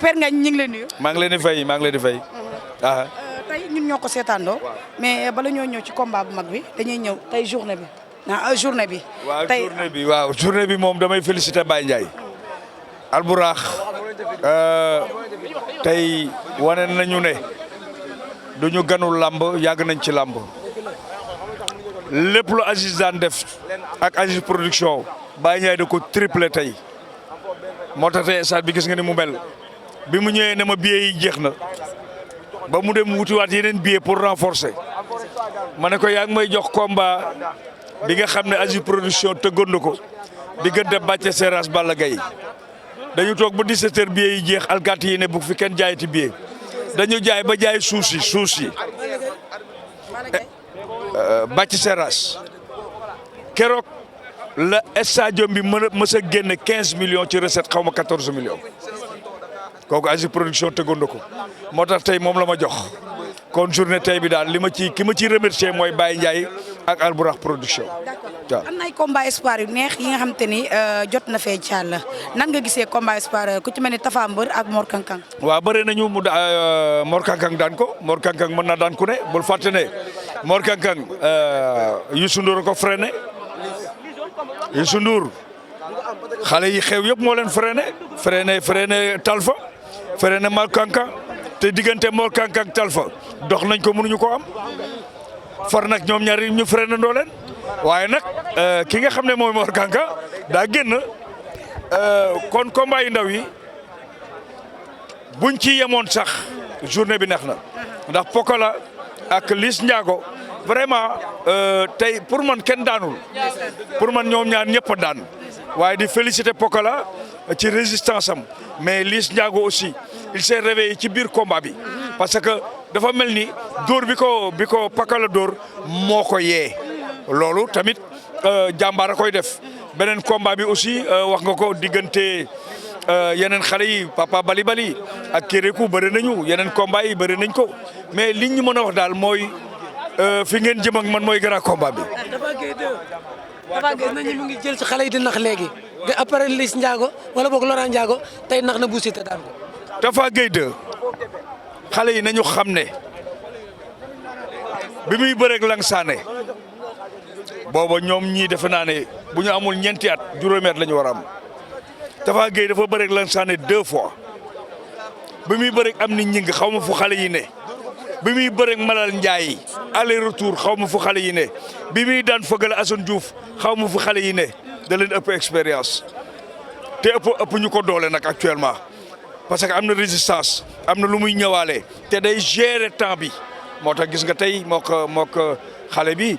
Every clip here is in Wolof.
Père Ngagne ñu ngi lay nuyu. maa ngi leen di fay maa ngi leen di fay. tey ñun ñoo ko seetaandoo. mais bala ñoo ñëw ci combat bu mag bi dañuy ñëw tey journée bi. journée bi. waaw journée bi moom damay féliciter Baye Ndiaye. Alburax tey wane nañu ne duñu ganul làmb yàgg nañ ci làmb lépp lu Aziz daan def ak Aziz production Baye Ndiaye da ko triplé tey moo tax tey stade bi gis nga ni mu mel bi mu ñëwee ne ma billets yi jeex na ba mu dem wutiwaat yeneen billets pour renforcer ma ne ko yaa ngi may jox combat bi nga xam ne Aziz production tëggoon na ko diggante Bathie Seras Balla Gaye dañu toog ba 17h billets yi jeex alkaati yi ne bu fi kenn jaayati billet dañu jaay ba jaay suuf si Bathie Seras keroog la stadium bi mës a génne 15 millions ci recette xaw ma 14 millions kooku Aziz production tegoon na ko moo tax tey moom la ma jox kon journée tey bi daal ki ma ciy remercier mooy Baye Ndiaye ak Alburax production. d'accord am na ay combat espoir yu neex yi nga xam te ni jot na fee jàll nan nga gisee combat espoir ku ci mel ni Tafa Mbeur ak Mor Kankang. waaw bëri nañu Mor Kankang daan ko Mor Kankang mën na daan ku ne bul fàtte ne Mor Kankang Youssou Ndour ko freiné Youssou Ndour xale yi xew yëpp moo leen freiné Talfa freiné Mor Kankang te diggante Mor Kankang Talfa dox nañ ko mënuñu ko am far nag ñoom ñaar ñu freiné ndoo leen waaye nag ki nga xam ne mooy Mor Kankang daa génn kon combat yu ndaw yi buñ ci yemoon sax journée bi neex na ndax Pokola ak Liss Ndiago vraiment tey pour man kenn daanul pour man ñoom ñaar ñëpp a daan waaye di féliciter Pokola ci résistance am mais Liss Ndiago aussi il s'est réveillé ci biir combat bi parce que dafa mel ni dóor bi ko Pokola dóor moo ko yee loolu tamit jàmbaar a koy def beneen combat bi aussi wax nga ko diggante yeneen xale yi Papa Bali ak Kérékou bëri nañu yeneen combat yi bëri nañ ko mais liñ ñu mën a wax daal mooy fi ngeen jëm ak man mooy grand combat bi. Dafa gis nañu mu ngi jël ci xale yi di nax léegi nga après Liss Ndiago wala boog Laurent Ndiago tey nax na Bou Siteu daan ko. Tafa Gueye 2 xale yi nañu xam ne bi muy bëreeg Lang Sané booba ñoom ñii defe naa ne bu ñu amul ñeenti at juróomi at la ñu war a am Tafa Gueye dafa bëreeg Lang Sané 2 fois bi muy bëreeg am ni ñing xaw ma fu xale yi ne bi muy bëreeg Malal Ndiaye aller retour xaw ma fu xale yi ne bi muy daan fëgale Assane Diouf xaw ma fu xale yi ne da leen ëpp expérience te ëpp ñu ko doole nag actuellement parce que am na résistance am na lu muy ñëwaale te day gérer temps bi moo tax gis nga tey mook xale bi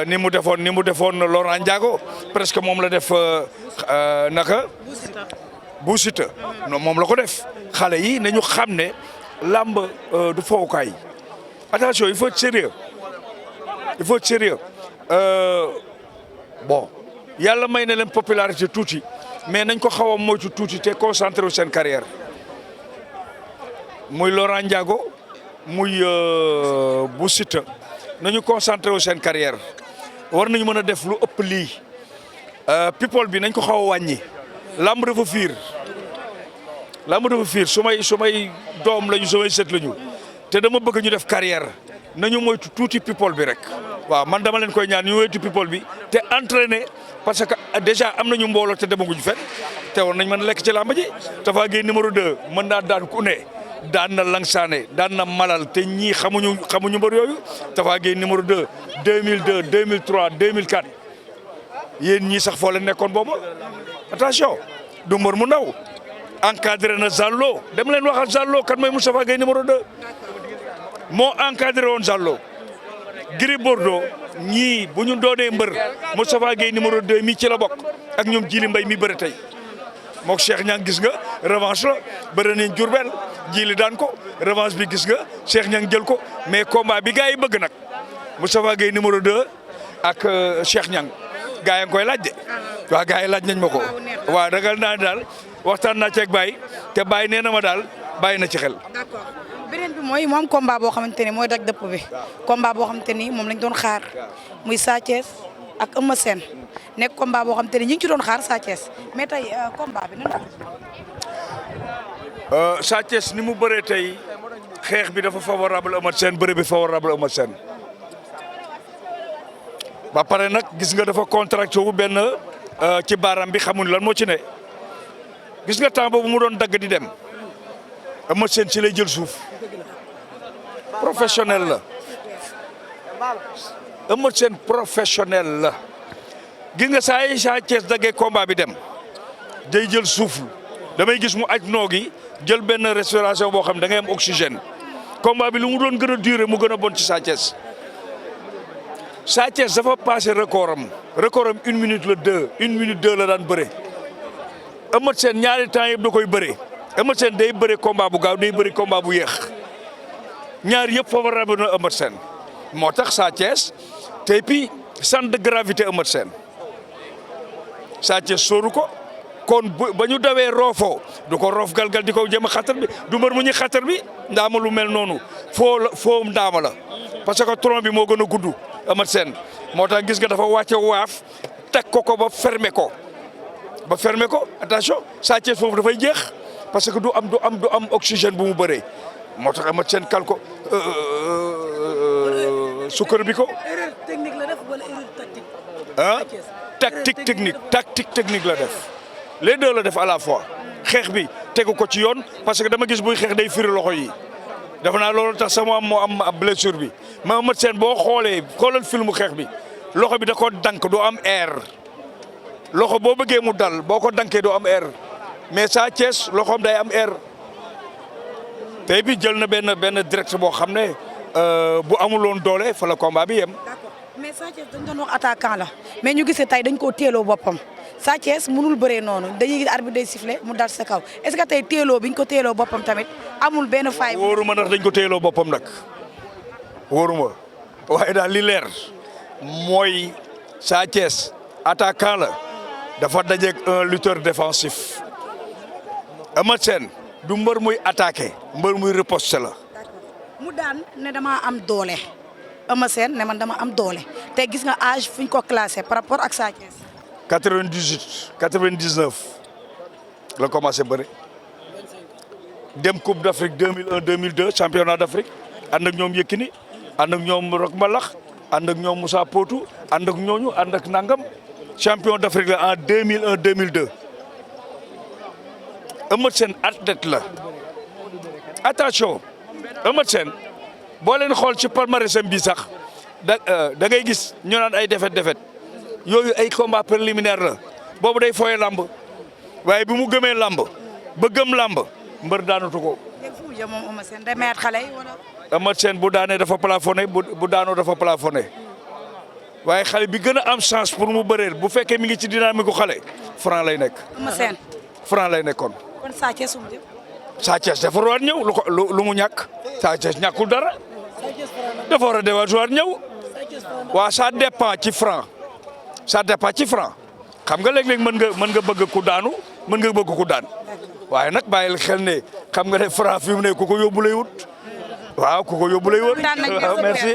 ni mu defoon Laurent Ndiago presque moom la def naka Bou Siteu non moom la ko def xale yi nañu xam ne làmb du fowukaay attention il faut être sérieux bon yàlla may na leen popularité tuuti mais nañ ko xaw a moytu tuuti te concentré wu seen carrière muy Laurent Ndiago muy Bou Siteu nañu concentré wu seen carrière war nañu mën a def lu ëpp lii people bi nañ ko xaw a wàññi lamb dafa fiir su may doom lañu su may sët lañu te dama bëgg ñu def carrière nañu moytu tuuti people bi rek waaw man dama leen koy ñaan ñu moytu people bi te entraîner parce que déjà am nañu mbooloo te demaguñu fenn te war nañ mën a lekk ci làmb ji Tafa Gueye numéro 2 mën naa daan ku ne daan na Lang Sané daan na Malal te ñii xamuñu mbër yooyu Tafa Gueye numéro 2 2002 2003 2004 yéen ñii sax foo leen nekkoon booba attention du mbër mu ndaw encadré na Zallo dem leen waxal Zallo kan mooy Moustapha Gueye numéro 2 moo encadré woon Zallo Gris Bordeaux ñii bu ñu doonee mbër Moustapha Gueye numéro 2 mi ci la bokk ak ñoom Djili Mbaye mi bëri tey mook Cheikh Niang gis nga revanche la bëri nañ Diourbel Djili daan ko revanche bi gis nga Cheikh Niang jël ko mais combat bi gars yi bëgg nag Moustapha Gueye numéro 2 ak Cheikh Niang gars yi nga koy laaj de waaw gars yi laaj nañ ma ko waaw ragal naa daal waxtaan naa ceeg Baye te Baye nee na ma daal bàyyi na ci xel. d'accord beneen bi mooy moom combat boo xamante ne mooy daj dëpp bi combat boo xamante ni moom lañ doon xaar muy Sa Thiès ak Eumeu Sène nekk combat boo xamante ni ñu ngi ci doon xaar Sa Thiès mais tey combat bi nan la. Sa Thiès ni mu bëree tey xeex bi dafa favorable Eumeu Sène bëre bi favorable Eumeu Sène ba pare nag gis nga dafa contracté wu benn ci baaraam bi xamuñ lan moo ci ne gis nga temps boobu mu doon dagg di dem Eumeu Sène ci lay jël suuf professionnel la Eumeu Sène professionnel la gis nga saa yi Sa Thiès daggee combat bi dem day jël suuf damay gis mu aj noogi jël benn respiration boo xam ne da ngay am oxygène combat bi lu mu doon gën a durer mu gën a bon ci Sa Thiès Sa Thiès dafa passé record am 1 minute la 2 1 minute 2 la daan bëre Eumeu Sène ñaari temps yëpp da koy bëre Eumeu Sène day bëre combat bu gaaw day bëre combat bu yéex ñaar yëpp favorable na Eumeu Sène moo tax Sa Thiès te puis centre de gravité Eumeu Sène Sa Thiès sóoru ko kon ba ñu dawee roofoo du ko roof galgal di ko jëm a xatar bi du mbër mu ñu xatar bi ndaama lu mel noonu foo ndaama la parce que tronc bi moo gën a gudd Eumeu Sène moo tax gis nga dafa wàcce waaf teg ko ba fermer ko attention Sa Thiès foofu dafay jeex parce que du am oxygène bu mu bëree moo tax Eumeu Sène kal ko sukkër bi ko. erreur technique la def wala erreur tactique. ah tactique technique la def les deux la def à la fois xeex bi tegu ko ci yoon parce que dama gis buy xeex day firi loxo yi dafa naa loolu tax sama moo am blessure bi mais Eumeu Sène boo xoolal filmu xeex bi loxo bi da ko dank du am air loxo boo bëggee mu dal boo ko dankee du am air mais Sa Thiès loxoom day am air tey bi jël na benn direct boo xam ne bu amuloon doole fa la combat bi yem. d'accord mais Sa Thiès dañ doon wax attaquant la mais ñu gisee tey dañ koo teeloo boppam Sa Thiès mënul bëree noonu dañuy gis arbitre day siffler mu dal sa kaw est-ce que tey teeloo bi ñu ko teeloo boppam tamit amul benn faay. wóoruma ndax dañ ko teeloo boppam nag wóoruma waaye daal li leer mooy Sa Thiès attaquant la dafa dajeeg un lutteur défensif Eumeu Sène du mbër muy attaqué mbër muy riposte la. mu daan ne dama am doole Eumeu Sène ne man dama am doole te gis nga âge fu ñu ko classé par rapport ak Sa Thiès. 98 99 la commencé bëri dem Coupe d'Afrique 2001 2002 championnat d'Afrique ànd ak ñoom Yékini ànd ak ñoom Rock Mbalax ànd ak ñoom Moussa Potou ànd ak ñooñu ànd ak nangam champion d'Afrique la en 2001 2002 Eumeu Sène athlète la attention Eumeu Sène boo leen xool ci palmarèsam bi sax da ngay gis ñu naan ay défaite yooyu ay combat préliminaire la boobu day fooye lamb waaye bi mu gëmee lamb ba gëm lamb mbër daanatu ko. léegi fu mu jëm moom Eumeu Sène day mayaat xale yi wala. Eumeu Sène bu daanee dafa plafonné bu daanoo dafa plafonné waaye xale bi gën a am chance pour mu bëreel bu fekkee mi ngi ci dynamique gu xale Franc lay nekk. Eumeu Sène. Franc lay nekkoon. kon Sa Thiès fu mu jëm. Sa Thiès dafa war a ñëw lu mu ñàkk Sa Thiès ñàkkul dara dafa war a dewaat ñëw waaw ça dépend ci Franc. ça dépend ci Franc xam nga léeg-léeg mën nga bëgg ku daanu mën nga bëgg ku daan waaye nag bàyyil xel ne xam nga ne Franc fi mu ne ku ko yóbbu lay wut waaw ku ko yóbbu lay wut. merci.